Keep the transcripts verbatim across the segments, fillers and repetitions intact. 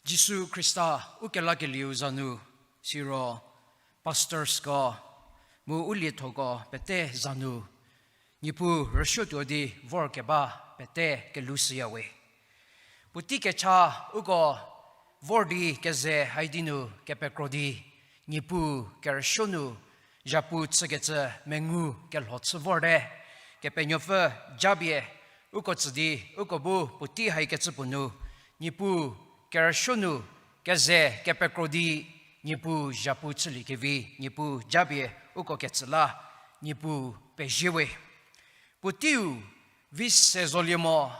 Jisu Khrista ukelakelieu za nu, siro pastorsko mu u liethoko pete za nu, Niepuu rüsuotuo di vorkeba pete kelushüyawe. Puotei kecha uko vor di keze hai di nu kepekro di, Niepuu kerüsuo nu zhapu chükecü mengu kelho chü vorte. Kepenuopfü japie uko tsü di, uko bu puotei haikecü puo nu, Niepuu kerüsuo nu keze kepekro di, Niepuu zhapu chüliekevi, Niepuu japie uko ketsü la, Niepuu pezie we. Puoteiu vi se zolie mo,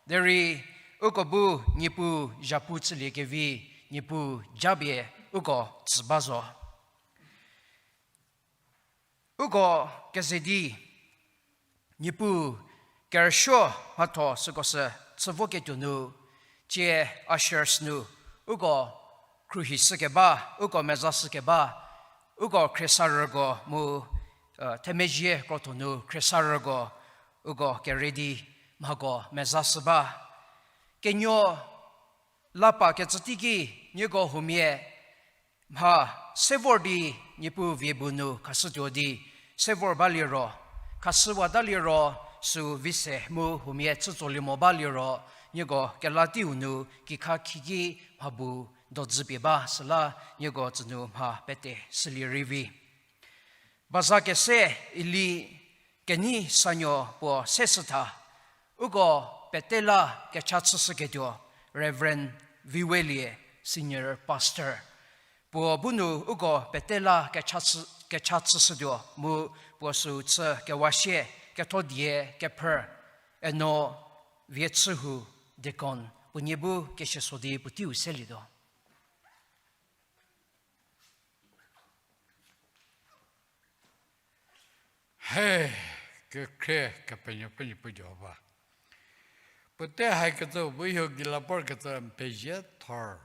derei uko bu Niepuu zhapu chüliekevi, Niepuu japie uko tsü ba zo. Uko keze di, Niepuu kerüsuo mhatho süko sü chü voketuo nu, tsie ushers nu, uko khruohi shükeba, uko meza shükeba, uko khriesarüko mu, themezhie krotho nu khriesarüko, uko kere di mhako meza shü ba. Kenuo lapa kecü teiki, nieko huomia mha se vor di Niepuu vie bu nu khashütuo di se vor baliro, khashüwata liro, süu vi se mu huomia chütsolie mo baliro, nieko kela teiu nu kikha khiki mha bu dojüpie ba süla nieko tsünu mha pete shülie rei vi. Baza kese ili kenei sanuo puo se shütha, uko pete la kecha chüshüketuo Reverend Viwelie, Senior Pastor. Puo bu nu uko pete la kecha chü, kecha chüshütuo mu puo süu chü kewa sie, ketho die kephrü, eno vie chühu deacon, puo nie bu kesieso di puoteiu selietuo. He, kekhrie Kepenuopfü Niepuu Jihova, puotei haikecü bu hie gila vorkecü n pezie thor.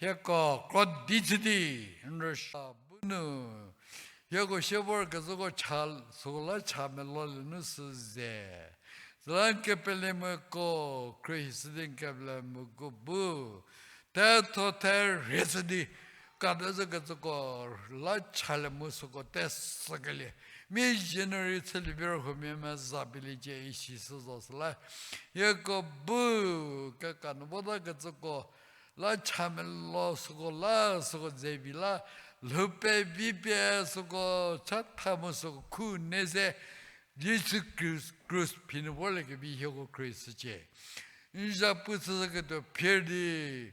Hieko krodi chü di, n rüsuo bu nu hieko sie vorkezhüko cha, süko la cha melolie nu sü ze. Süla n kepelemiako, khruohi shü di n kepelemiako bu tetho therie chü di, kadezhükecüko la chalie mu süko tesükelie, missionary chülie vi ro huomia meza pieliecie isi shü zo süla. Hieko bu keka nu votakecüko la cha melo süko la, süko zevi la, lhou pevi pie süko chatha mu süko khu ne ze, Jisu Khrist, Khrist phi nu vorliekevi hieko khruohi shücie. N zhapu chüshüketuo phier di,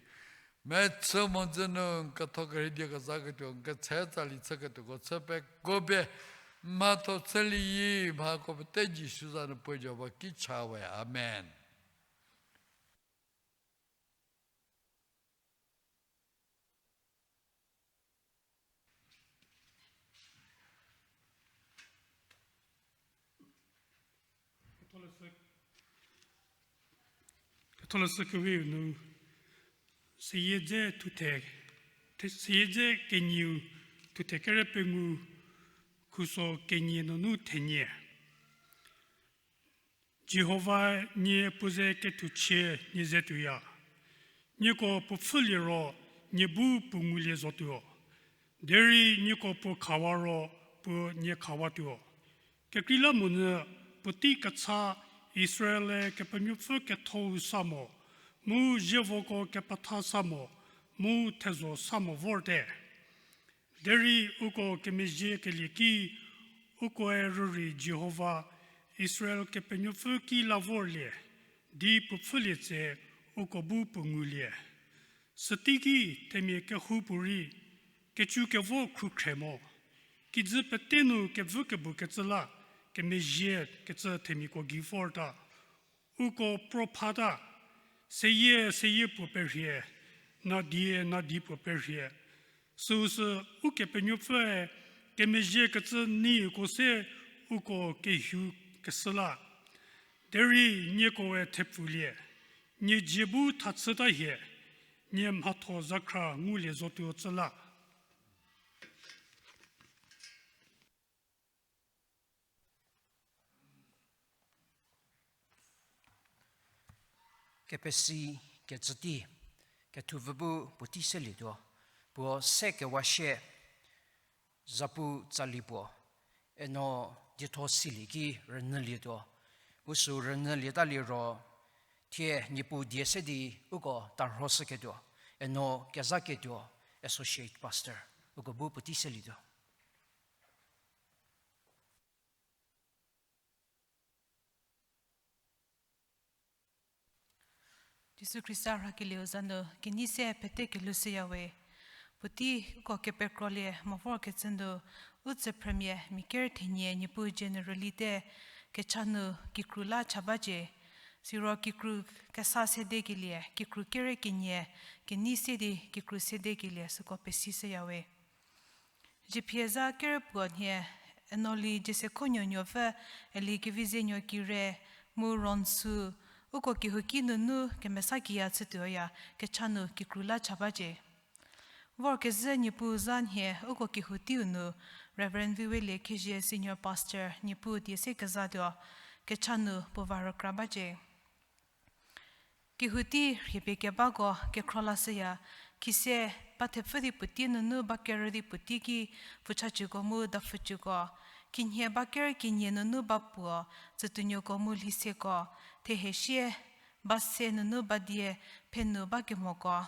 mechü mhodzü nu n ketho kerhei die kezaketuo, n ketse tsali chüketuoko chü pekuo pie, mhatho chülie mhako pete Jisu za nu puo Jihova ki cha we. Amen. Ketholeshü Kewe-u nu, seyie dze thuthe, the-, seyie dze kenieu thuthe kere pengou, khuso kenie nunu thenie. Jihova nie puo ze kethuchie nie ze tuoya. Nieko puo pfhülie ro nie bu puo ngulie zotuo. Derei nieko puo khawa ro puo nie khawatuo. Kekreilamonyü puotei kecha Israel-e Kepenuopfü ketho-u sa mo, mu zievoko kepetha sa mo, mu thezho sa mo vorte. Derei uko kemezhiekelie ki, ukoe rürei Jihova Israel Kepenuopfü ki la vorlie, di puo pfhülie tse uko bu puo ngulie. Süteiki themia kehoupuorei, kecu kevo khrukhre mo, kijü pete nu kevü kebukecü la, kemezhiekecü themiako gei vorta. Uko pro phata, seyie seyie puo perhie, nadie nadi puo perhie. Süusü Ukepenuopfüe kemezhiekecü nieko se uko kehou keshü la. Derei niekoe thepfulie, nie dzie bu thachüta hie, nie mhatho zakhra ngulie zotuo cü la. Kepesi kecü tei, kethupfü bu puotei selietuo, puo se kewa shie, zapu tsali puo, eno dietho silie ki rünyülietuo, u sü rünyülieta liro, thie Niepuu die se di uko tarhoshüketuo, eno kezaketuo, Associate Pastor, uko bu puotei selietuo. Jisu Khrista rhakelieu za nu kenei se pete kelhou shüyawe. Puotei uko kepekrolie mo vorkecü nu, u tsüphrümia mia ker thenie Niepuu generally te kecha nu kikru la cha bacie. Siro kikru kesa sedekelie, kikru kere kenie, kenei se di kikru sedekelie süko pesishüyawe. Zhipie za kerepuo nhie, Enoli Jiesekhonuo Nuopfü, Eli Kevizenuo Kire, mu Ronsu, uko kehouki nunu kemesa kiya chütuoya kecha nu kikru la cha bacie. Vorkezhü Niepuu za nhie uko kehou teiu nu, Reverend Viwelie Khezhie Senior Pastor Niepuu die se kezatuo, kecha nu puo va rükra bacie. Kehou tei rhiepie kebako kekhro lashüya, khise ba thepfü di puotei nunu ba kerü di puotei ki pfhüchacüko mu dapfhücüko, khinhie ba ker kenie nunu ba puo, tsütuonuoko mu lhiseko, thehesie, ba se nunu ba die, phenu ba kemoko.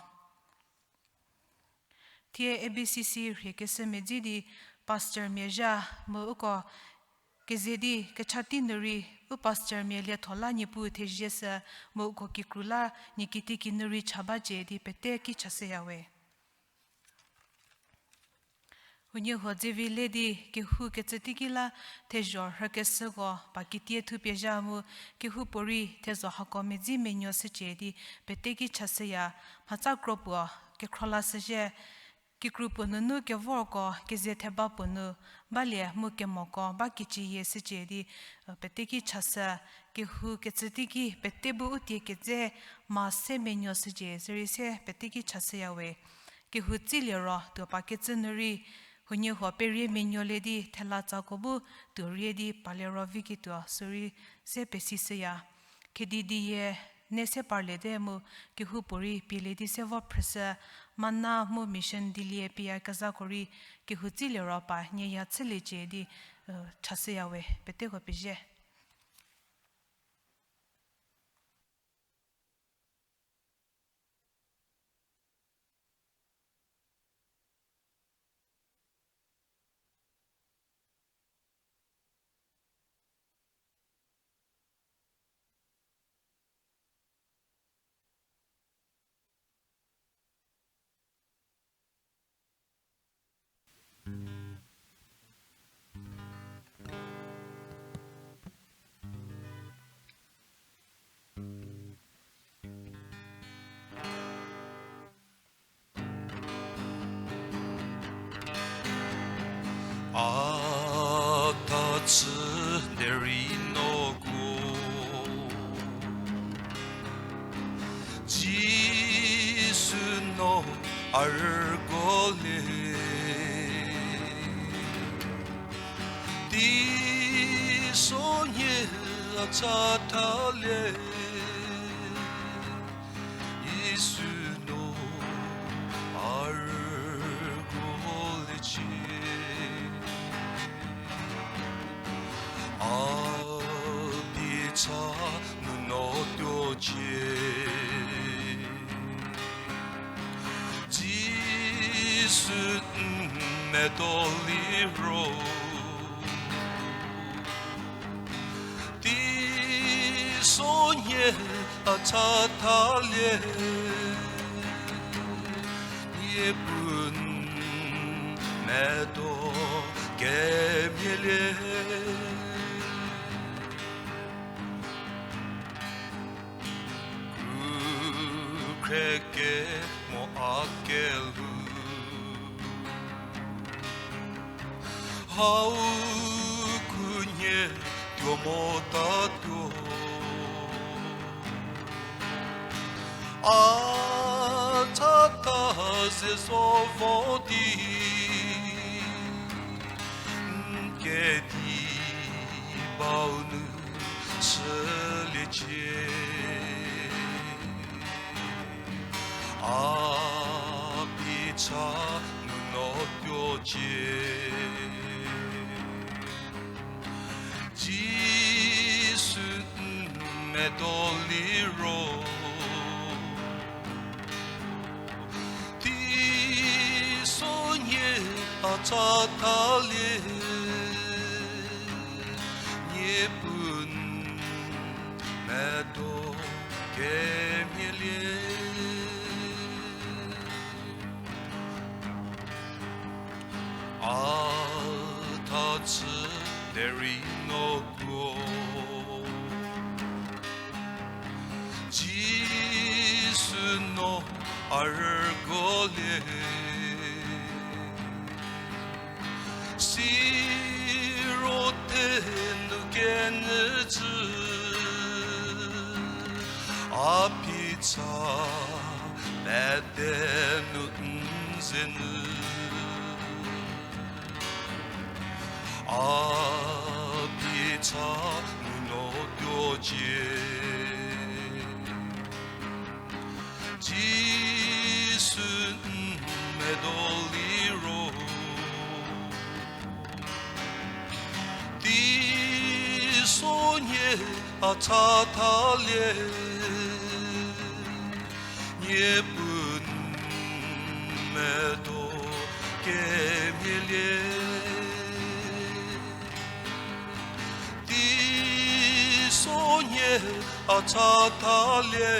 Thie A B C C rhiekeshü medzi di pastormia zha mu uko keze di kecha tei nu rei u pastormia lietho la Niepuu thezieshü mu uko kikru la nie kiti ki nu rei cha bacie di pete ki chashüyawe. Unie huo dze vi le di kehou kecü teiki la thezho rhükeshüko pa kitie thupie zha mu kehoupuorei thezho hako medzi menuo shücie di pete ki chashüya, mhatsa kro puo kekhro lashüzhie, kikru puo nunu kevorko keze theba puo nu balie mu kemoko ba kiciyie shücie di, pete ki chashü, kehou kecü teiki pete bu u tie keze ma se menuo shücie, sürei se pete ki chashüyawe. Kehou tsilie ro tuo pa kecü nu rei, huoniehuo perie menuolie di thela tsako bu tuo rie di palie ro viketuo sürei se pesishüya. Khedi dieyie ne se parliete mu kehoupuorei pielie di se vo phrüshü, mana mu mission dilie pieyakezhako rei kehou tsilie ro pa nieya chüliecie di chashüyawe, peteko pezhie. A ta chü derei no kuo, a rüguolie. Teisonhie a chathalie, Jisu no a rüguoliecie. A pie cha nu no tuocie. Jisu n medo liro, teisonhie a chathalie, Niepuu n medo kemhielie. Kru khrekemo a kelhou, hau khunhie tuo motatuo. A thata ze zo vo di, n kedi bau nu chüliecie. A pie cha nu no tuocie. Jisu n medo liro, teisonhie a chathalie, Niepuu n medo kemhielie. A tha chü derei no kuo, Jisu no a rüguolie. Siro the nu kenyü cü, a pie cha pete nu n ze nyü. A pie cha nu no tuocie. Jisu n medo liro, teisonhie a chathalie, Niepuu n medo kemhielie. Teisonhie a chathalie,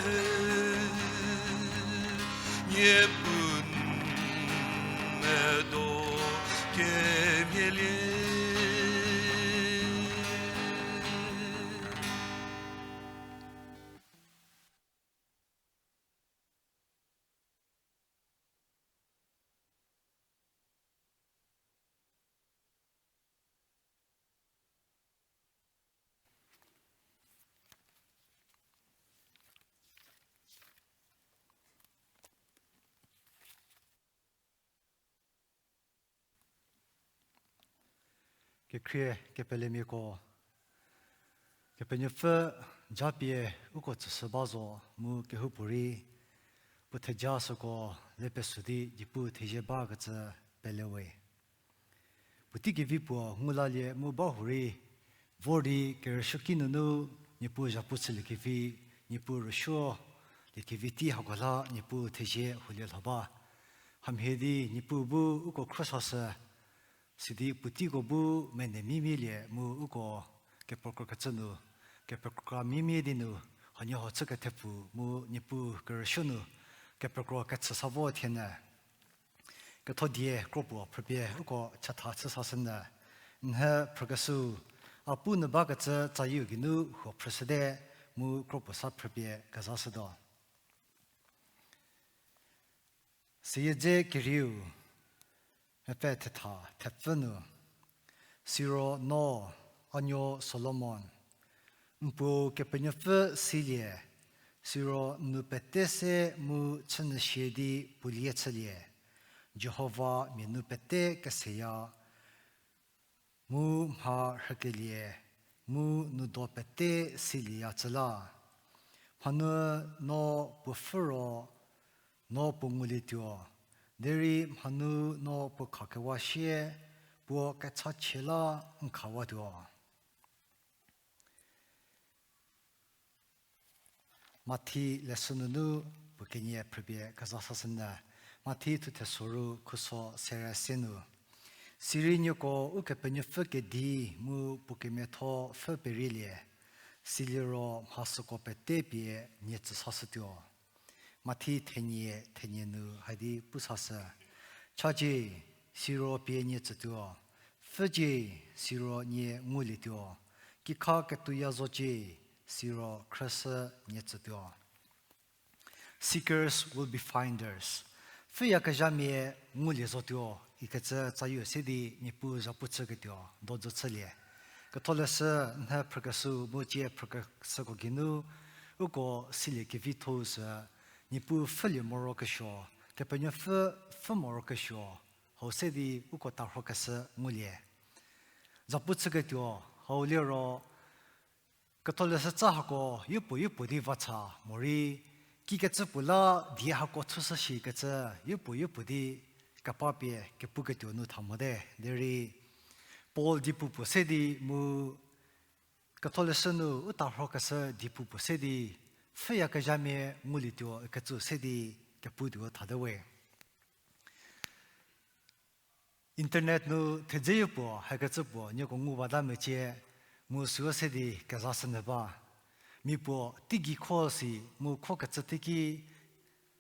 Niepuu n medo kemhielie. Kekhrie kepelemiako, Kepenuopfü japie uko tsüshü ba zo mu kehoupuorei puo theja süko ze pesu di Niepuu thezie bakecü pele we. Puotei kevi puo ngu lalie mu ba hurei, vor di kerüsuoki nunu Niepuu zhapu chüliekevi, Niepuu rüsuoliekevi tei hako la Niepuu thezie hulie lho ba. Hamhie di Niepuu bu uko khro sashü, sidi puoteiko bu mene mimielie mu uko kepekro kecü nu, kepekra mimie di nu, hanie ho chü kethepfu mu Niepuu kerüsuo nu kepekro kechü sa vo thienyü. Kethodie kropuo phrüpie uko chatha chü sashünyü. Nhie phrükeshüu, a pu nyü bakecü tsayieu geinu huo phrüshüte mu kropuo sa phrüpie kezashütuo. Seyie dze kerieu, mepfü thetha thepfü nu. Siro no, a nuo Solomon, n puo Kepenuopfü silie, Siro n nou pete se mu chünyü sie di pulie chülie. Jihova mia nou pete keseya, mu mha rhükelie, mu nou do pete silieya cü la. Mhanu no puo pfhü ro, no puo ngulietuo, derei mhanu no puo khakewa sie, puo kechachie la n khawatuo. Mathi leshü nunu puo kenie phrüpie kezashüshünyü. Mathi thuthe soru khuso sere se nu. Sirei nieko Ukepenuopfü kedi mu puo kemiatho pfhü perielie, siliro mhasüko pete pie nie tsüsashütuo. Mathi thenie, thenie nu hadi pusashü. Chacie, siro pie nie tsütuo. Pfhücie, siro nie ngulietuo. Kikha ketuoya zocie, siro khrüshü nie tsütuo. Seekers will be finders. Pfhüyakezhamia ngulie zotuo ikecü tsayu se di Niepuu zhapu chüketuo dojü chülie. Ketholeshü nhie phrükeshü mu cie phrükeshüko geinu uko silie kevitho-u sü, Niepuu pfhülie morokesuo, Kepenuopfü pfhü morokesuo, hau se di uko tarhokeshü ngulie. Zhapu chüketuo hau liro, ketholeshü tsa hako yopuo yopuo di vacha morei, kikecü puo la die hako thushü shikecü yopuo yopuo di kepapie kepuketuo nu tha mote. Derei Paul diepu puo se di mu ketholeshü nu u tarhokeshü diepu puo se di, pfhüyakezhamia ngulietuo ikecü se di keputuo thate we. Internet nu thedze yopuo hakecü puo nieko ngu bata mecie, mu süu se di kezashünyü ba. Mia puo teigei kho si mu khokecü teiki,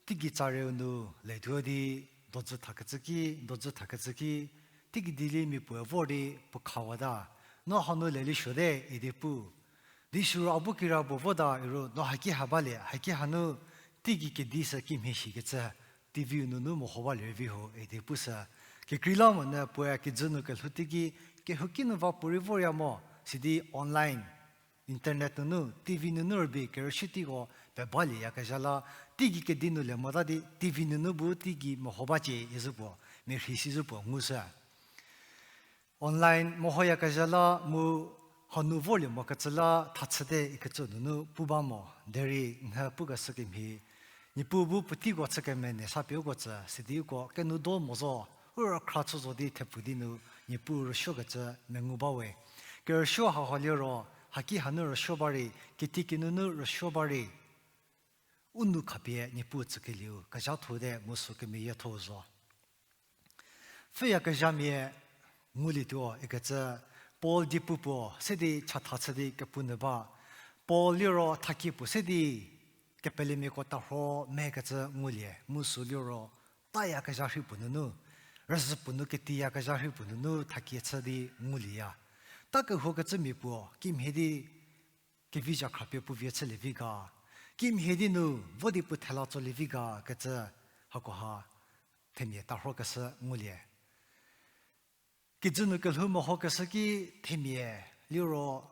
teigei tsareu nu letuo di dojü thakecü ki, dojü thakecü ki, teigei di li mia puoe vor di puo khawata. No hanu leli suote idi pu. Di siro a bu kira puo vota iro no haki ha balie, haki hanu teigei kedi sü kimhie shikecü, T V nunu meho balie vi ho idi pusü. Kekreilamonyü puoe kijü nu kelhou teiki, kehouki nu va puorei vorya mo, sidi online, internet nunu, T V nunu rübei kerüshü teiko pe balieyakezha la, teigei kedi nu le mota di T V nunu bu teigei meho bacie izü puo, merhei sizü puo ngushü. Online mehoyakezha la mu hanu vorlie mokecü la thachüte ikecü nunu pu ba mo, derei nhie pukeshü kemhie, Niepuu bu puoteiko chü kemenei sa pie uko tsü, sidi uko kenu do mo zo, u rükhra chü zo di thepfu di nu, Niepuu rüsuokecü mengu ba we. Kerüsuo hauha liro, haki hanu rüsuo ba rei, kitikinunu rüsuo ba rei, u nou khapie Niepuu tsükelieu kezhathote mu sü kemeyietho zo. Pfhüyakezhamia ngulietuo ikecü, Paul diepu puo se di chatha chü di kepu nyü ba. Paul liro thakie puo se di kepelemiako tarho mekecü ngulie, mu sü liro tayakezha rhei puo nunu, rüzhü puo nu ketiyakezha rhei puo nunu thakie chü di ngulieya. Ta kehokecümia puo kimhie di kevi zhakhra pie puo vie chülie vi ga, kimhie di nu vo di puo thela tsolie vi ga kecü, hakoha themia tarhokeshü ngulie. Kijü nu kelhou mehokeshü ki themia liro,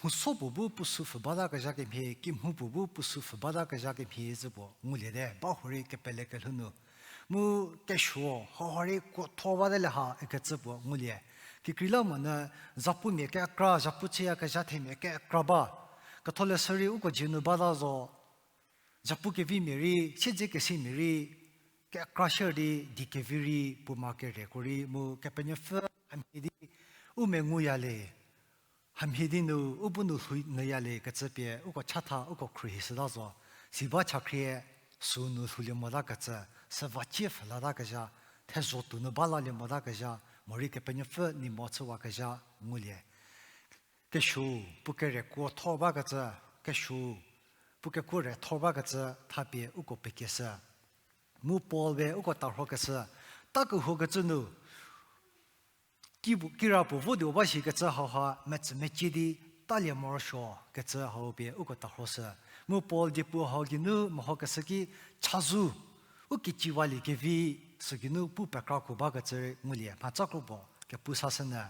mhuso puo bu puo sü pfhü batakezha kemhie, kimhu puo bu puo sü pfhü batakezha kemhie zü puo nguliete, ba hurei kepele kelhou nu. Mu kesuo, hauha rei kuotho bate le ha ikecü puo ngulie. Kekreilamonyü, zapumia kekra, zapu chüyakezha themia kekra ba. Ketholeshü rei uko dzie nu bata zo, zapu kevimia rei, siedzekesimia rei, kekra shie di die kevi rei, puoma kereko rei, mu Kepenuopfü hamhie di u menguya le, hamhie di nu u bu nu lhou nyüya le kecü pie uko chatha uko khruohi shüta zo, si ba chakhrie, sü nu lhoulie motakecü, süva cie pfhülatakezha, thezho tuo nu balalie motakezha, morei Kepenuopfü nei mo chüwakezha ngulie. Kesuo, puo kerekuo thor bakecü, kesuo, puo kekuo re thor bakecü thapie uko pekieshü. Mu Paul-e uko tarhokeshü, ta kehokecü nu, ki bu, kira puo vo di u ba shikecü hauha metsü mecie di talie morosuo kecü hau pie uko tarhoshü. Mu Paul diepu hau geinu mehokeshü ki chazou, u keciwalie kevi, sü geinu pu pekrakuo bakecü rei ngulie, mhaca kro puo kepu sashünyü.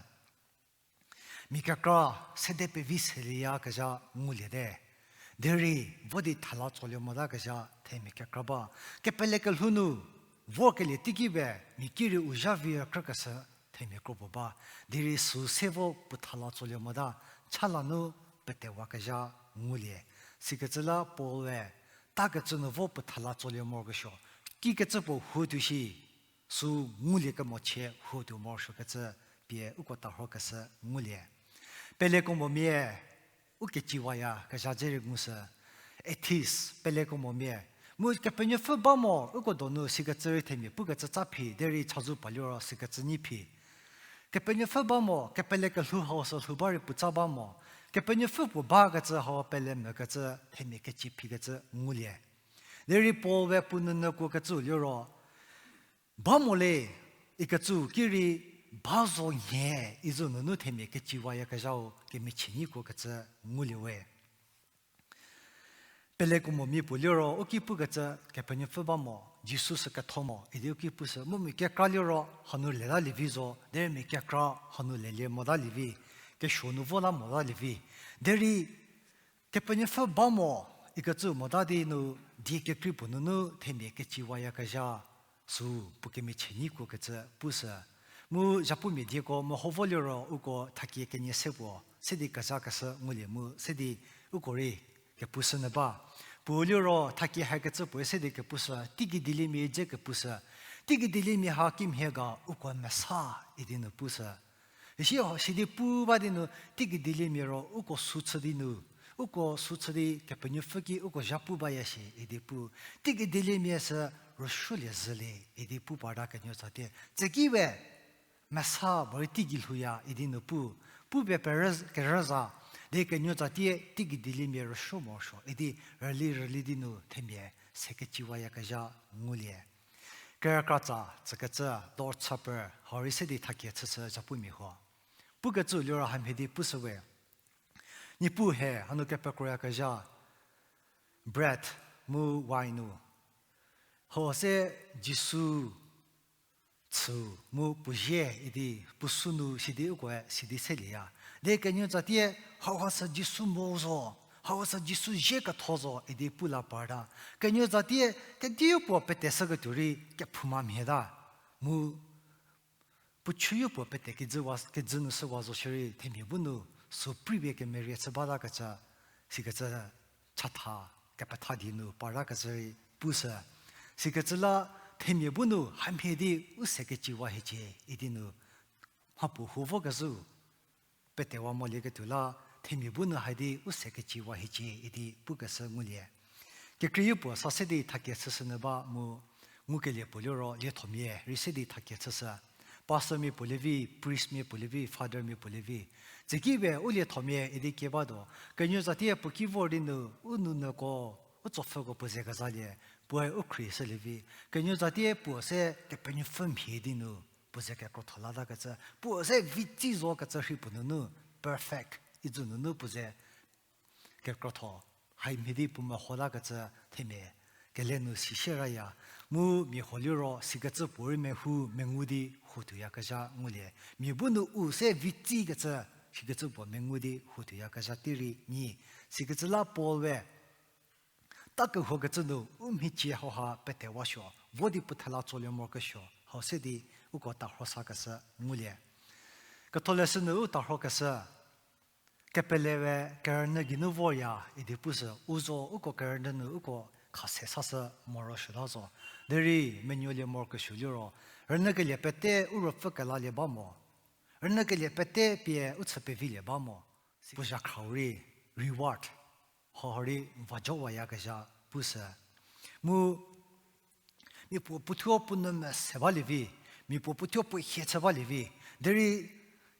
Mia kekra sede pevi selieyakezha nguliete. Derei vo di thala tsolie motakezha themia kekra ba. Kepele kelhou nu vorkelie teiki be mia ki rei u zha vi krükeshü themia kro puo ba. Derei süu se vo puo thala tsolie mota, chala nu petewakezha ngulie. Sikecü la Paul-e takecü nu vo puo thala tsolie morokesuo, kikecü puo huo tuo shi, süu ngulie kemochie huo tuo morosuokecü pie uko tarhokeshü ngulie. Peleko momia u keciwayakezha dze rei ngushü. Atheist, peleko momia. Mu Kepenuopfü ba mo, uko donu sikecü rei themia pukecü tsa phi, derei chazou pa liro sikecü nyi phi. Kepenuopfü ba mo, kepele kelhou hau sü lhou ba rei puotsa ba mo. Kepenuopfü puo bakecü hau pele mokecü, themia keci phikecü ngulie. Derei Paul-e puo nunu kuokecü liro, ba mo le, ikecü ki rei ba zo nhie, izü nunu themia keciwayakezhau kemichie nyi kuokecü ngulie we. Peleko momia puo liro u ki pukecü Kepenuopfü ba mo, Jisu sü ketho mo idi u ki pushü, mu mia kekra liro hanu letalie vi zo, derei mia kekra hanu lelie motalie vi, kesuo nu vo la motalie vi. Derei Kepenuopfü ba mo, ikecü mota di nu, die kekrei puo nunu themia keciwayakezha, süu puo kemichie nyi kuokecü pushü. Mu zhapumia dieko meho vo liro uko thakie kenie se puo se di kezhakeshü ngulie mu se di uko rei kepushü nyü ba. Puo liro thakie hakecü puoe se di kepushü, teigei dieliemia dze kepushü. Teigei dieliemia ha kimhie ga uko mesa idi nu pushü. Isi sidi pu ba di nu, teigei dieliemia ro uko sü chü di nu, uko sü chü di Kepenuopfü ki uko zha pu baya shi idi pu. Teigei dieliemia sü rüsuolie zhülie idi pu parta kenuo tsatie. Tsüki we mesa morei teigei lhouya idi nu pu. Pu pie perü-, kerüza, di kenuo tsatie teigei dieliemia rüsuo morosuo idi rüli rüli di nu themia se keciwayakezha ngulie. Kerükratsa tsükecü Lord's Supper hau rei se di thakie chüshü zhapumia huo. Pukecü liro hamhie di pushü we. Niepuu he hanu kepekroyakezha bread mu wine nu, hau se Jisu chü mu puo zie idi puo sü nu sidi ukoe sidi selieya. Di kenuo tsatie hauha sü Jisu mo zo, hauha sü Jisu zie ketho zo idi pu la parta. Kenuo tsatie kediu puo peteshüketuo rei kephouma mhie ta. Mu puo chüyu puo pete kejü wa, kejü nu shüwa zo shierei themia bu nu sü privie kemerie chü batakecü, sikecü chatha kepetha di nu partakecü rei pushü. Sikecü la themia bu nu hamhie di u se keciwa hiecie idi nu mhapuo huo vokezhü petewa molieketuo la themia bu nu hai di u se keciwa hiecie idi pukeshü ngulie. Kekreiu puo sa se di thakie chüshü nyü ba mu ngukelie puo liro liethomia rei se di thakie chüshü. Pastormia puo lievi, priestmia puo lievi, fathermia puo lievi. Tsüki we u liethomia idi kie batuo, kenuo tsatie puo ki vor di nu u nunuko, u tsopfhüko puo ze kezalie, puoe u khrieshülie vi. Kenuo tsatie puo se Kepenuopfü mhie di nu puo ze kekrotho latakecü, puo se vitsi zokecü rhei puo nunu, perfect, izü nunu puo ze kekrotho, haimhie di puo meho lakecü themia kele nu si shieraya. Mu mia huo liro sikecü puorei mehou mengu di huo tuoyakezha ngulie. Mia bu nu u se vitsikecü, sikecü puo mengu di huo tuoyakezha tei rei nyi. Sikecü la Paul we ta kehokecü nu u mhicie hauha petewasuo, vo di puo thela tsolie morokesuo hau se di uko tarhosakeshü ngulie. Ketholeshü nu u tarhokeshü, kepele we kerünyü geinu vorya idi pushü, u zo uko kerünyü nu uko khase sashü morosuota zo. Derei menuolie morokesuo liro, rünyükelie pete u ruopfü kelalie ba mo, rünyükelie pete pie u chü pevilie ba mo. Puo zhakhra-u rei reward hau rei vajowayakezha pushü. Mu mia puo puothuo puo nou mese balie vi, mia puo puothuo puo hie chü balie vi, derei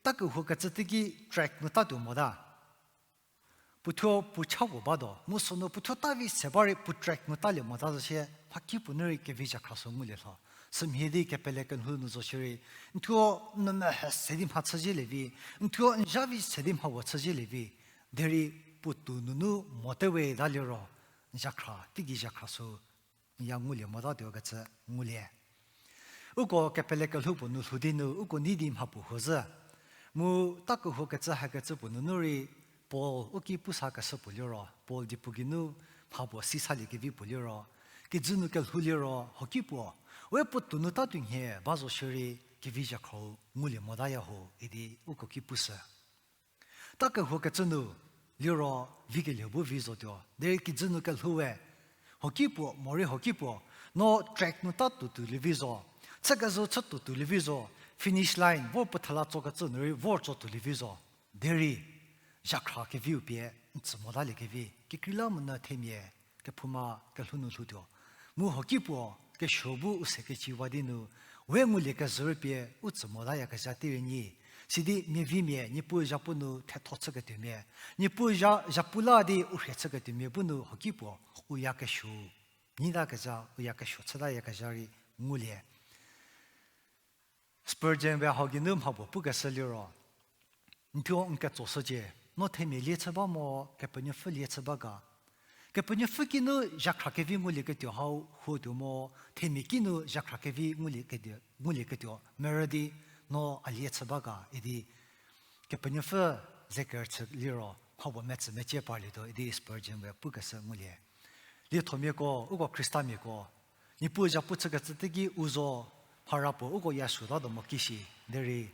ta kehokecü teiki track nu tatuo mota. Puothuo puo cha puo batuo, mu sünu puothuo ta vi se ba rei puo track nu talie mota zo sie, mhakipuo nu rei kevi zhakhra sü ngulie lho. Sümhie di kepele kelhou nu zo shierei, n thuo nou mese di mha chüzielie vi, n thuo n zha vi se di mha puo chüzielie vi, derei puotou nunu mote we ta liro, n zhakhra, teigei zhakhra sü n ya ngulie motatuo kecü ngulie. Uko kepele kelhou puo nu lhou di nu uko nei di mha puo huo zhü. Mu ta kehokecü hakecü puo nunu rei Paul u ki pu sa keshü puo liro, Paul diepu geinu mha puo si saliekevi puo liro, kijü nu kelhou liro, hoki puo, we puo tou nu tatuo nhie ba zo shierei, kevi zhakhro ngulie motaya ho, idi uko ki pushü. Ta kehuokecü nu, liro, vi kelieu bu vi zotuo. Derei kijü nu kelhou we, hoki puo, morei hoki puo, no track nu ta tuo tuolie vi zo. Chükezhü chü tuo tuolie vi zo. Finish line, vor puo thela tsokecü nu rei vor tso tuolie vi zo. Derei, zhakhra keviu pie, n tsü motaliekevi, kekreilamonyü themia, kephouma kelhou nu lhoutuo. Mu hoki puo, kesuo bu u se keciwa di nu, we ngulie kezhü rei pie, u tsü motayakezha tei rei nyi. Sidi miavimia, Niepuu zhapu nu thetho chüketuomia. Niepuu zha, zhapu la di u rhie chüketuomia bu nu hoki puo, u ya kesuo. Nyitakezha, u ya kesuo chütayakezha rei ngulie. Spurgeon we hau geinu mha puo pukeshü liro, n thuo n ketsoshücie, no themia lie chü ba mo, Kepenuopfü lie chü ba ga. Kepenuopfü kinu zhakhra kevi ngulieketuo hau huotuo mo, themia kinu zhakhra kevi ngulieketuo, ngulieketuo merü di no a lie chü ba ga idi Kepenuopfü ze kerüchü liro, mha puo metsü mecie parlietuo idi Spurgeon we pukeshü ngulie. Liethomiako, uko Khristamiako, Niepuu zhapu chükecü teiki u zo, mhara puo uko ya suotatuo mo kishi, derei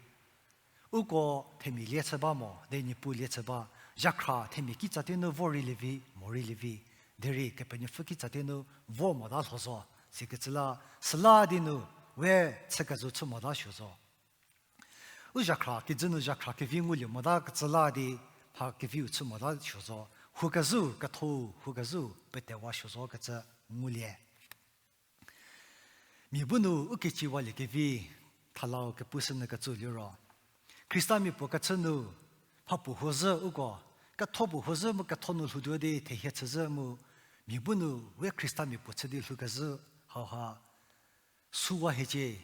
uko themia lie chü ba mo, derei Niepuu lie chü ba, zhakhra themia kitsa tei nu vor rei lievi, mo rei lievi, derei Kepenuopfü kitsa tei nu vor mota lho zo, sikecü la, süla di nu, we chükezhü chü mota suo zo. U zhakhra, kijü nu zhakhra kevi ngulie motakecü la di, mha keviu chü mota suo zo, hukezhü, ketho, hukezhü, petewa suo zo kecü ngulie. Mia bu nu u keciwaliekevi, thalau kepushünyü kecü liro, Khristamia puo kechü nu, mhapuo huo zhü uko, ketho puo huo zhü mu ketho nu lhoutuo di thehie chü zhü mu, mia bu nu we Khristamia puo chü di lhoukezhü hauha, süwa hiecie,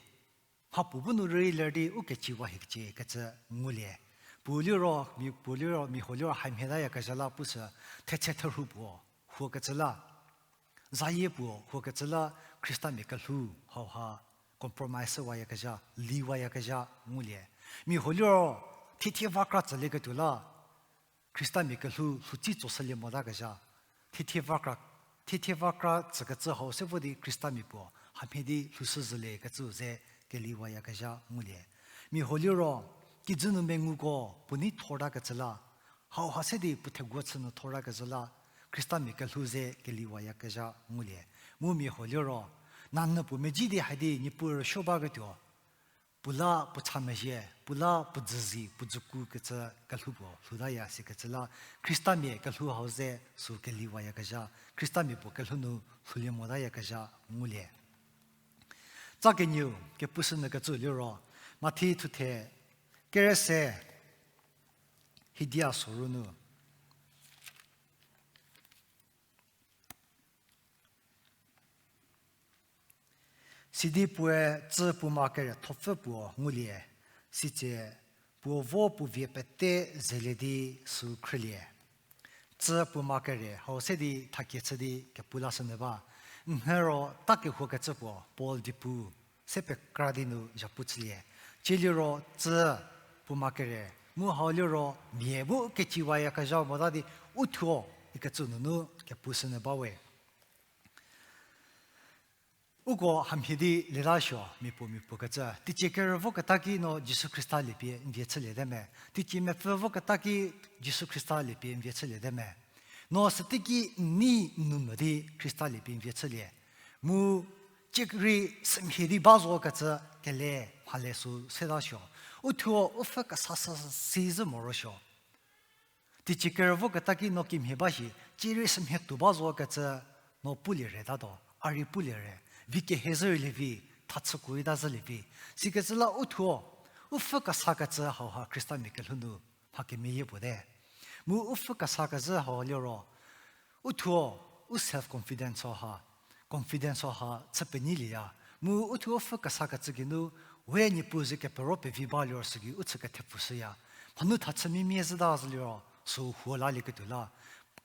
mhapuo bu nu rei ler di u keciwa hiecie kecü ngulie. Puo liro, mia puo liro, mia huo liro hamhie tayakezha la pushü, thetse therhu puo, huokecü la. Zayie puo huokecü la Khristamia kelhou hauha compromise wayakezha, liwayakezha ngulie. Mia huo liro, thiethie va kra tsülieketuo la, Khristamia kelhou lhoutsi tsoshülie motakezha. Thiethie va kra, thiethie va kra tsükecü hau se vo di Khristamia puo hamhie di lhoushü zhülie kecü ze keliwayakezha ngulie. Mia huo liro, kijü nu menguko puo nei thortakecü la, hauha se di puo theguo chü nu thortakezhü la, Khristamia kelhou ze keliwayakezha ngulie. Mu mia huo liro, nanyü puo medzi di haidi Niepuu rüsuo baketuo, puo la puo cha mezhie, puo la puo dzüzi, puo dzüku kecü kelhou puo lhoutaya sikecü la, Khristamia kelhou hau ze sü keliwayakezha, Khristamia puo kelhou nu lhoulie motayakezha ngulie. Tsa kenieu, kepushünyü kecü liro, Mathi thuthe, kerese, hidia soru nu. Sidi puoe tsü puoma kere thopfü puo ngulie, sitse puo vo puo vie pete zelie di sü khrülie. Tsü puoma kere hau se di thakie chü di kepu lashünyü ba. Nhüro ta kehuokecü puo Paul diepu se pekra di nu zhapu chülie. Tsie liro tsü puoma kere, mu hau liro mia bu keciwayakezha mota di uthuo ikecü nunu kepushünyü ba we. Uko hamhie di lelasuo, mia puo mia puo kecü. Teicie kerü voketa ki no Jisu Khrista liepie n vie chüliete me. Teicie mepfü voketa ki Jisu Khrista liepie n vie chüliete me. No süteiki n nei n nou mo di Khrista liepie n vie chülie. Mu tsie rei sümhie di ba zo kecü kele mhale sü setasuo. Uthuo u pfhü kesa sü si zhü morosuo. Teicie kerü voketa ki no kimhie ba shi, tsie rei sümhie tuo ba zo kecü no pulie retatuo, a rei pulie re, vi kehie zhü rei lievi, thachüko rei ta zhü lievi. Sikecü la uthuo, u pfhü kesa kecü hauha Khristamia kelhou nu mha kemeyie puo te. Mu u pfhü kesa kezhü hau liro, uthuo, u self confidence hauha, confidence hauha chü penyilieya. Mu uthuo u pfhü kesa kecü geinu, we Niepuu ze kepero pevi ba liro süki u chü kethepfushüya. Mhanu thachü mimie zhüta zhü liro, sü huo lalieketuo la,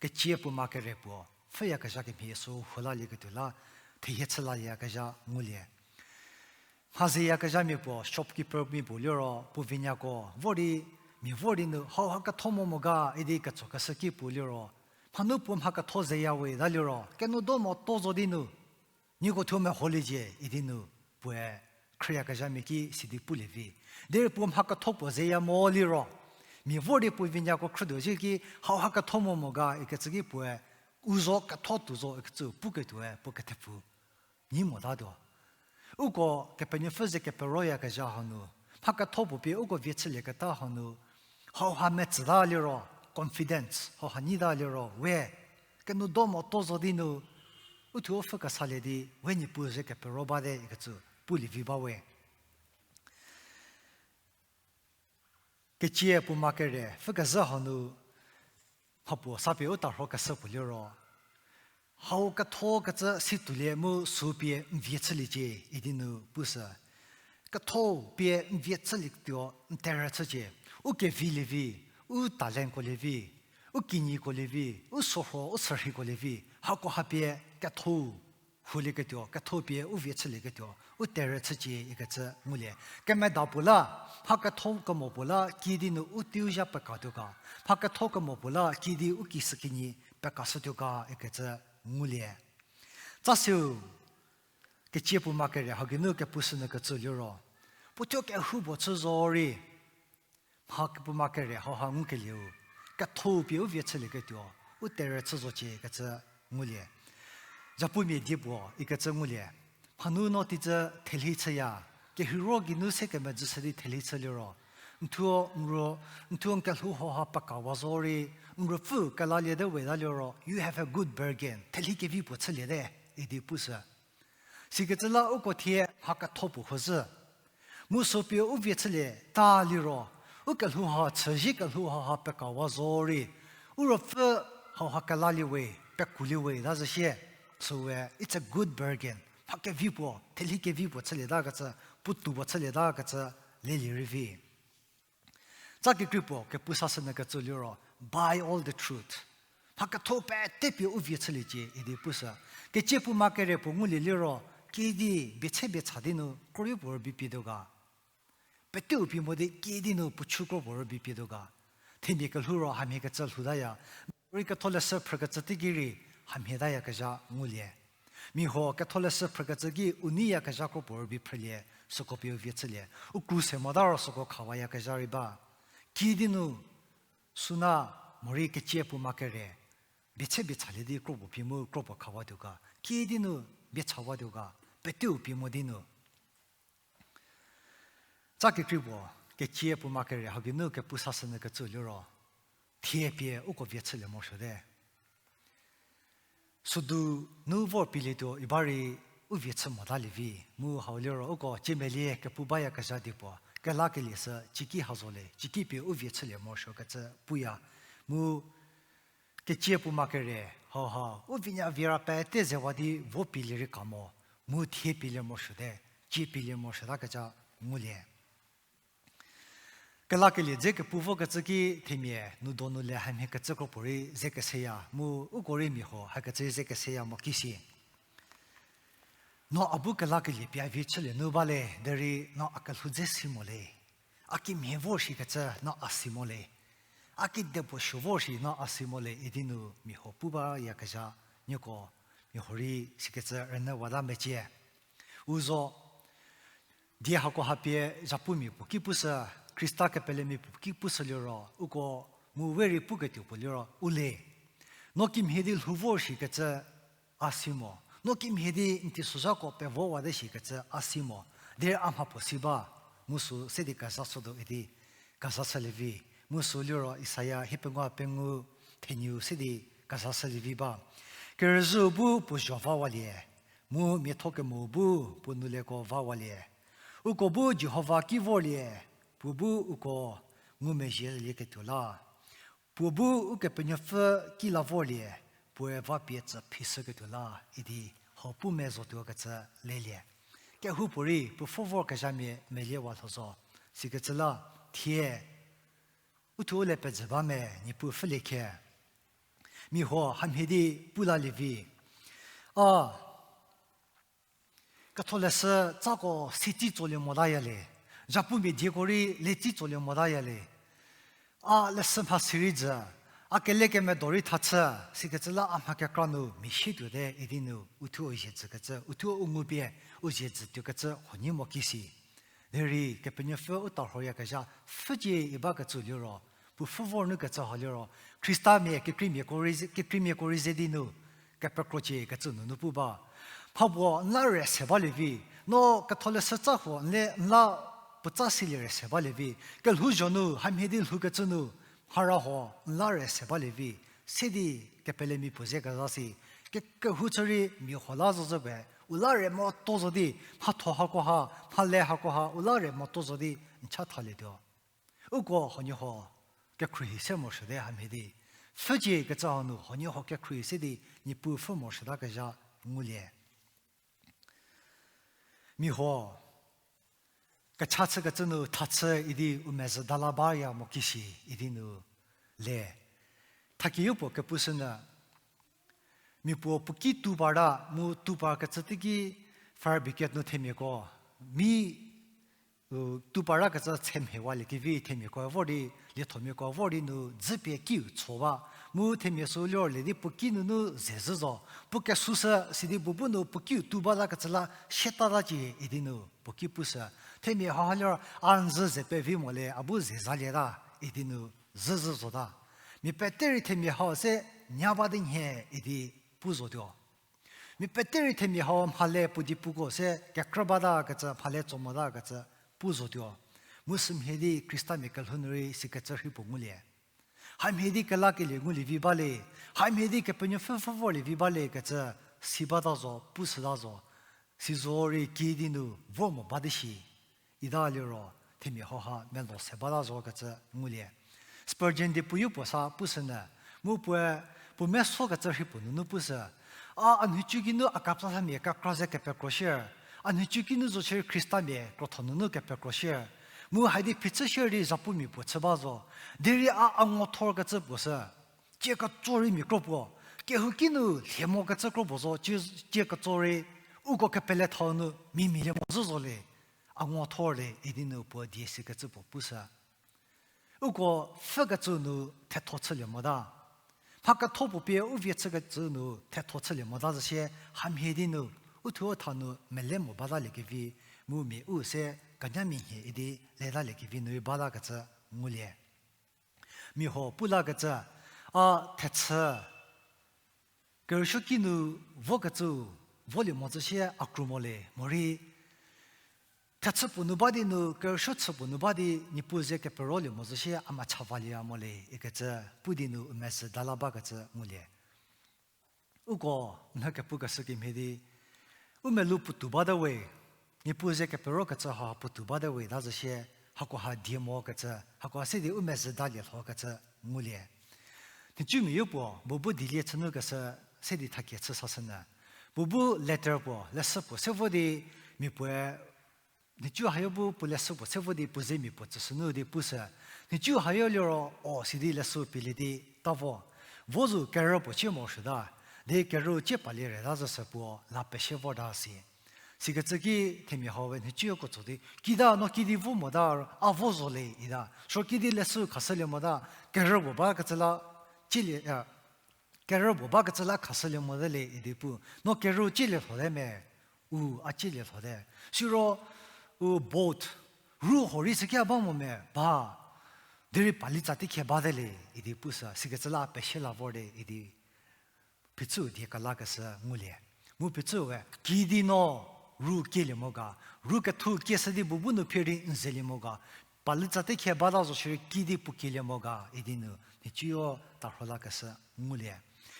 kecie puoma kere puo pfhüyakezha kemhie sü huo lalieketuo la, thehie chü lalieyakezha ngulie. Mhazeyakezhamia puo, shopkeeper mia puo liro, puo vinyako vor di Mia vor di nu, hauha ketho mo mo ga idi ketsokeshü ki puo liro, mhanu puo mha ketho zeya we ta liro, kenou do mo to zo di nu, nieko thuo meholiecie idi nu puoe khrüyakezhamia ki sidi pulie vi. Derei puo mha ketho puo zeya mo liro, mia vor di puo vinyako khrütuo zhie ki, hauha ketho mo mo ga ikecü ki puoe, u zo ketho tuo zo ikecü puketuoe puo kethepfu nyi motatuo. Uko Kepenuopfü ze keperoyakezha hanu, mha ketho puo pie uko vie chülieketa hanu, hauha metsüta liro, confidence hauha nyita liro we, kenou do mo to zo di nu, u thuo u pfhü kesalie di we Niepuu ze kepero bate ikecü pulie vi ba we. Kecie puoma kere pfhükezhü hanu, mhapuo sa pie u tarhokeshü puo liro, hau ketho kecü si tuolie mu sü pie n vie chüliecie idi nu pushü. Ketho pie n vie chülietuo n terhü chücie. U kevilie vi, u talentko lie vi, u kinyiko lie vi, u sorho u sürheiko lie vi, hako ha pie ketho hulieketuo, ketho pie u vie chülieketuo u terhü chücie ikecü ngulie. Kemeda puo la, mha ketho kemo puo la kiüdi nu u teiu zha pekatuo ga, mha ketho kemo puo la kiüdi u kishükinyi pekashütuo ga ikecü ngulie. Tsa seu, kecie puoma kere hau geinu kepushünyü kecü liro, puo thuo kehoupuo chü zorei, mha kepuoma kere hauha ngukelieu, ketho pie u vie chülieketuo u terhü chü zocie ikecü ngulie. Japumia die puo ikecü ngulie. Mhanu no teicü thelhi chüya, kehiro geinu se kemedzüshü di thelhi chü liro, n thuo n ruo, n thuo n kelhou hauha pekawa zorei, n ruopfü kelaliete we ta liro, you have a good bargain, thelhi kevi puo chüliete idi pushü. Sikecü la uko thie mha ketho puo huo zhü. Mu sü pie u vie chülieta liro, u kelhou ha chüzie kelhou hauha pekawa zorei, u ruopfü hauha kelalie we, pekuolie we ta zhü sie, süwe it's a good bargain. Mha kevi puo, thelhi kevi puo chülietakecü, puotou puo chülietakecü, lelie rei vi. Tsa kekrei puo kepu sashünyü kecü liro, buy all the truth. Mha ketho pete pie u vie chüliecie idi pushü. Kecie puoma kere puo ngulie liro, kiüdi bie che bie cha di nu kro-i puo rübei pietuo ga. Peteu pie mo di kiüdi nu puo chü kro puo rübei pietuo ga. Themia kelhou ro hamhie kecü lhoutaya. Rei ketholeshü phrükecü teiki rei hamhie tayakezha ngulie. Mia huo ketholeshü phrükecü ki u neiyakezha kro puo rübei phrülie, süko pie u vie chülie. U kruse mota ro süko khawayakezha rei ba. Kiüdi nu süna morei kecie puoma kere, bie che bie chalie di kro puo pie mu kro puo khawatuo ga. Kiüdi nu bie chawatuo ga, peteu pie mo di nu. Tsa kekrei puo, kecie puoma kere hau geinu kepu sashünyü kecü liro, thie pie uko vie chülie morosuote. Sodu nu vor pielietuo iba rei u vie chü motalie vi, mu hau liro uko ciemelie kepu bayakezha die puo, kelakelie sü cieki ha zo le, cieki pie u vie chülie morosuokecü puya, mu kecie puoma kere, hauha, u vinya viera pete zewa di vo pielie rei ka mo, mu thie pielie morosuote, cie pielie morosuotakeca ngulie. Kelakelie dze kepu vokecü ki themia nu donu le hamhie kecü kro puorei ze keseya, mu uko rei mia huo hakecü ze keseya mo kisi. No a bu kelakelie pie a vie chülie nu ba le, derei no a kelhou dze si mo le. A kimhie vor shikecü no a si mo le. A kidepuo suo vor shi no a si mo le idi nu mia huo pu bayakezha, nieko mia huo rei sikecü rünyüwata mecie. U zo, die hako ha pie zhapumia puo ki pushü, Khrista kepelemia puo ki pushü liro, uko mu we rei puketuo puo liro, u le. No kimhie di lhou vor shikecü a si mo. No kimhie di n teisozhako pevowate shikecü a si mo. Derei a mha puo si ba, mu sü se di kezashütuo idi kezashülie vi. Mu sü liro Isaia hiepengou pengou thenieu se di kezashülie vi ba. Kerüzhüu bu puo zho vawalie, mu miatho kemo bu puo nuleko vawalie. Uko bu Jihova ki vorlie, puo bu uko ngumezhielieketuo la. Puo bu Ukepenuopfü ki la vorlie, puoe va pie tsü phishüketuo la, idi hau pu mezotuokecü lelie. Kehoupuorei puo pfhü vorkezhamia meliewa lho zo. Sikecü la, thie u thuo le pezhü ba me, Niepuu pfhülie khe. Mia huo hamhie di pu lalie vi. A, ketholeshü tsako si tsi tsolie motaya le. Zhapumia dieko rei le tsi tsolie motaya le. A leshü mhasi rei jü, a kelekemedo rei thachü, sikecü la a mha kekra nu mia sie tuote idi nu, uthuo u zie jükecü, uthuo u ngupie u zie jü tuokecü huonie mo kisi. Derei Kepenuopfü u tarhoyakezha pfhücie i bakecü liro, puo pfhü vor nu kecü ha liro, Khristamia kekreimiako rei ze-, kekreimiako rei ze di nu, kepekrocie kecü nunu pu ba. Mhapuo n la re se balie vi, no ketholeshü tsa huo n le n la puotsa silie re se balie vi, kelhouzho nu hamhie di lhoukecü nu, mhara huo n la re se balie vi, se di kepelemi puo ze kezha si, ke-, kehou chü rei mia huo la zo zo pe, u la re motuo zo di, mhatho hakoha, mhale hakoha, u la re motuo zo di, n cha thalietuo. Uko huoniehuo kekhruohi se morosuote hamhie di. Pfhücie kecü hanu huoniehuo kekhruohi se di Niepuu pfhü morosuotakezha ngulie. Mia huo kecha chükecü nu thachü idi u mezhü dala baya mo kisi idi nu le. Thakie yopuo kepushünyü, mia puo puo ki tuo parta mu tuo parkecü teiki fire brigade nu themiako, mi, u, tuo partakecü chemhie waliekevi themiako vor di, liethomiako vor di nu dzüpie kiu cho ba. Mu themia sü liro lie di puo ki nunu ze zhü zo. Puo kesushü sidi puo bu nu puo kiu tuo batakecü la sietatacie idi nu puo ki pushü. Themia haha liro a n zhü ze pevi mo le, a bu ze zalieta idi nu zhü zhü zota. Mia pete rei themia hau se nya ba di nhie idi pu zotuo. Mia pete rei themia hau mhale puo di puko se kekrü batakecü, mhale tso motakecü pu zotuo. Mu sümhie di Khristamia kelhou nu rei sikecü rhei puo ngulie. Hamhie di kelakelie ngulie vi bale, hamhie di Kepenuopfü pfhü vorlie vi bale kecü si bata zo, pushüta zo. Sizo rei kiüdi nu vor mo ba di shi. Ita liro, themia hauha melo se bata zo kecü ngulie. Spurgeon di puoyo puo sa pushünyü, mu puoe puo mesokecü rhei puo nunu pushü. A, a nhicu kinu a kapfü thamia kekra ze kepekro shie. A nhicu kinu zo shierei Khristamia krotho nunu kepekro shie. Mu haidi phichü shierei zapumia puo chü ba zo. Derei a, a ngothorkecü puo sü, cie ketso rei mia kro puo. Kehou kinu lhie mokecü kro puo zo, cie, cie ketso rei uko kepele thau nu mia mialie mo zhü zo le. A ngothor le idi nu puo die sikecü puo pushü. Uko pfhükecü nu thetho chülie mota. Mha ketho puo pie u vie chükecü nu thetho chülie mota zo sie hamhie di nu, uthuo tha nu mele mo bataliekevi, mu mia u se kenyamia nhie idi letaliekevi nu rei batakecü ngulie. Mia huo pu lakecü, a thechü, kerüsuo kinu vokecü, volie mo zo sie a kru mo le, morei thechü puo nu ba di nu, kerüsuo chü puo nu ba di, Niepuu ze keperolie mo zo sie a mecha valiya mo le, ikecü pu di nu u mezhü dala bakecü ngulie. Uko nhü kepukeshü kemhie di, u melou puotou bate we, Niepuu ze keperokecü ha puotou bate we ta zo sie, hakoha die mokecü, hakoha se di u mezhü dalie lhokecü ngulie. Nhicumia yopuo, puo bu dilie chünukeshü, se di thakie chü sashünyü. Puo bu letter puo, leshü puo se vo di, mia puoe, nhicu hayo bu puo leshü puo se vo di puo zemia puo tsüshünu di pushü. Nhicu hayo liro o sidi leshü pielie di ta vo. Vo zo kerü puo cie morosuota. Di kerü cie palie reta zo sü puo la pesie vota si. Sikecü ki themia hau we nhicu ko tso di, kita no kidi vo mota, a vo zo le ita. Sü kidi leshü khashülie mota, kerü puo bakecü la, cielie, kerü puo bakecü la khashülie mote le idi pu. No kerü cielie lhote me, u a cielie lhote. Siro, u boat, ru huorei süki a ba mo me, ba. Derei palitsa tekhie bate le idi pushü, sikecü la pesie la vorte idi. Phichü die kelakeshü ngulie. Mu phichü we, kidi no ru kielie mo ga, ru kethu kieshü di puo bu nu phie di n zelie mo ga, palitsa tekhie bata zo shierei kidi puo kielie mo ga idi nu, nhicuyo tarho lakeshü ngulie.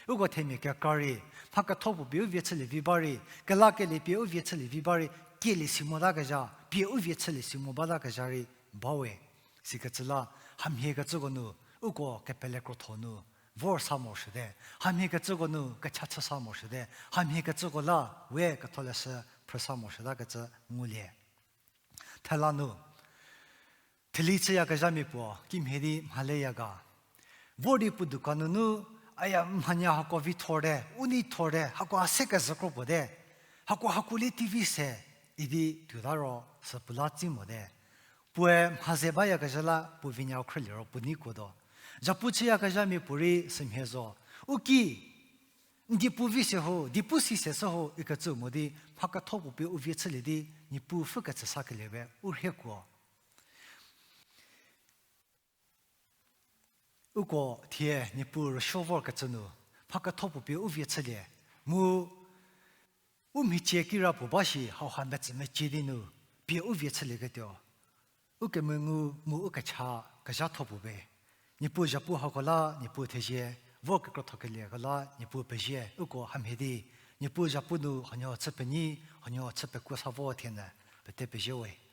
Uko themia kekra rei, mha ketho puo pie u vie chülie vi ba rei, kelakelie pie u vie chülie vi ba rei, kielie si motakezha, pie u vie chülie si mo batakezha rei, ba we. Sikecü la, hamhiekecüko nu, uko kepele krotho nu, vor sa morosuote, hamhiekecüko nu, kecha chü sa morosuote, hamhiekecüko la, we ketholeshü phrü sa morosuotakecü ngulie. Thela nu, theli chüyakezhamia puo kimhie di mhaleya ga. Vor di puo dukan nunu, aya mhanya hako vi thorte, u nei thorte, hako a se kezhü kro puote, hako hako li T V se, idi tuota ro sü puo la tsi mote. Puoe mha ze bayakezha la puo vinyau khrüliro puo nei kuotuo. Zhapu chüyakezhamia puorei sümhie zo. U ki, n diepu vi se ho, diepu si se shü ho ikecü mo di, mha ketho puo pie u vie chülie di, Niepuu pfhükecü sakelie we u rhiekuo. Uko thie Niepuu rüsuo vorkecü nu, mha ketho puo pie u vie chülie, mu u mhicie kirapuo ba shi hauha metsü mecie di nu, pie u vie chülieketuo. Ukemengu mu ukecha kezhatho puo be. Niepuu zhapu hako la, Niepuu thezie, vor kekrotho kelieko la, Niepuu pezie, uko hamhie di, Niepuu zhapu nu huonuo chü penyi, huonuo chü pekuo sa vo thie nyü, pete pezie we.